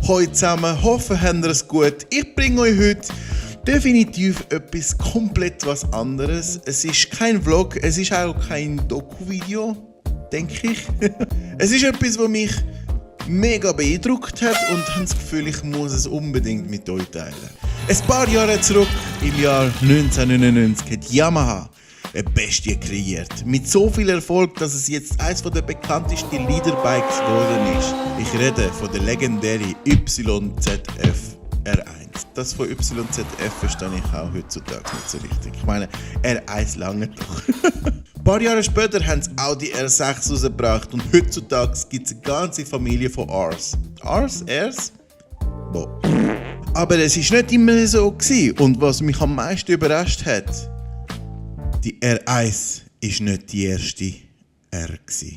Hallo zusammen, hoffe, habt ihr es gut. Ich bringe euch heute definitiv etwas komplett was anderes. Es ist kein Vlog, es ist auch kein Doku-Video, denke ich. Es ist etwas, was mich mega beeindruckt hat und habe das Gefühl, ich muss es unbedingt mit euch teilen. Ein paar Jahre zurück, im Jahr 1999, hat Yamaha eine Bestie kreiert. Mit so viel Erfolg, dass es jetzt eines der bekanntesten Leaderbikes geworden ist. Ich rede von der legendären YZF R1. Das von YZF verstehe ich auch heutzutage nicht so richtig. Ich meine, R1 lange doch. Ein paar Jahre später haben sie auch die R6 rausgebracht und heutzutage gibt es eine ganze Familie von Rs. Rs? Rs? Boah. Aber es war nicht immer so gewesen. Und was mich am meisten überrascht hat, die R1 war nicht die erste R gewesen.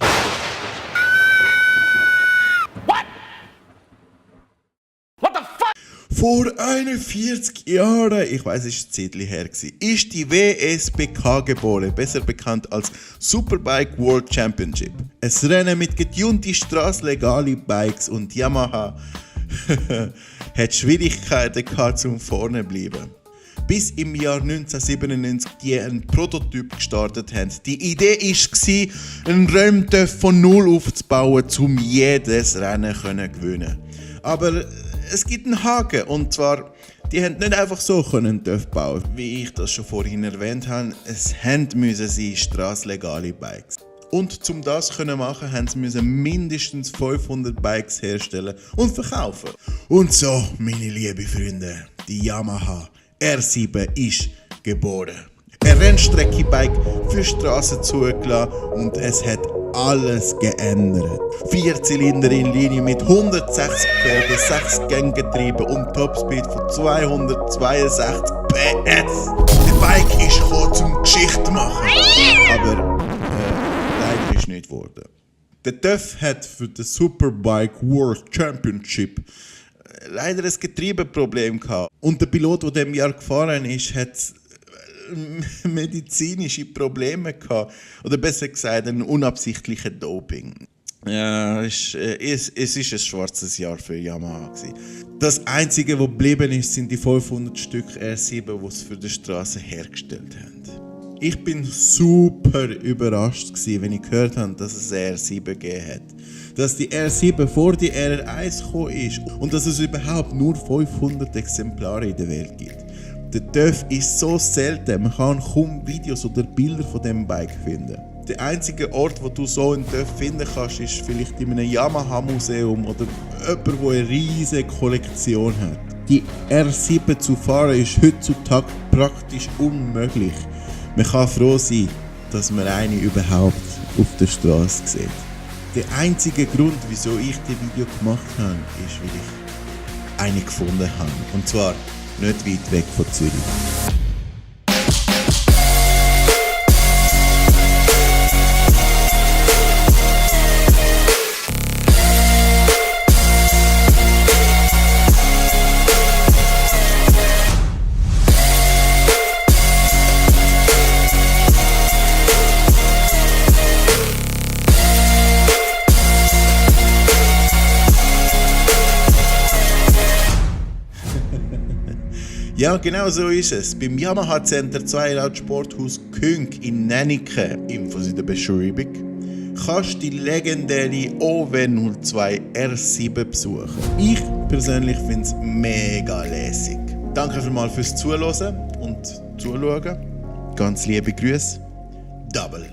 Vor 41 Jahren, ich weiss, es war ein Zeitchen her, ist die WSBK geboren, besser bekannt als Superbike World Championship. Ein Rennen mit getunten strasslegalen Bikes und Yamaha hat Schwierigkeiten gehabt, um vorne zu bleiben. Bis im Jahr 1997 die einen Prototyp gestartet haben. Die Idee war, einen Renntöff von null aufzubauen, um jedes Rennen zu gewinnen. Aber es gibt einen Haken, und zwar, die haben nicht einfach so einen TÜV bauen, wie ich das schon vorhin erwähnt habe. Es müssen sein strasslegale Bikes. Und um das zu machen, müssen sie mindestens 500 Bikes herstellen und verkaufen. Und so, meine lieben Freunde, die Yamaha R7 ist geboren. Ein Rennstrecke-Bike für Straßen zugelassen und es hat alles geändert. 4 Zylinder in Linie mit 160 Pferden, 6 Ganggetriebe und Topspeed von 262 PS. Der Bike ist gekommen, zum Geschichte machen. Aber leider ist nicht geworden. Der TÜV hat für den Superbike World Championship leider ein Getriebeproblem gehabt. Und der Pilot, der in diesem Jahr gefahren ist, hat medizinische Probleme gehabt. Oder besser gesagt, einen unabsichtlichen Doping. Ja, es ist ein schwarzes Jahr für Yamaha gewesen. Das Einzige, was geblieben ist, sind die 500 Stück R7, die sie für die Straße hergestellt haben. Ich bin super überrascht gewesen, wenn ich gehört habe, dass es eine R7 gegeben hat. Dass die R7 vor die R1 gekommen ist und dass es überhaupt nur 500 Exemplare in der Welt gibt. Der TÜV ist so selten, man kann kaum Videos oder Bilder von diesem Bike finden. Der einzige Ort, wo du so einen TÜV finden kannst, ist vielleicht in einem Yamaha-Museum oder jemand, der eine riesige Kollektion hat. Die R7 zu fahren ist heutzutage praktisch unmöglich. Man kann froh sein, dass man eine überhaupt auf der Straße sieht. Der einzige Grund, wieso ich das Video gemacht habe, ist, weil ich eine gefunden habe. Und zwar nicht weit weg von Zürich. Ja, genau so ist es. Beim Yamaha Center Zweirad Sporthaus Künk in Nennike, Infos in der Beschreibung, kannst du die legendäre OW02 R7 besuchen. Ich persönlich finde es mega lässig. Danke vielmals fürs Zuhören und Zuschauen. Ganz liebe Grüße. Double.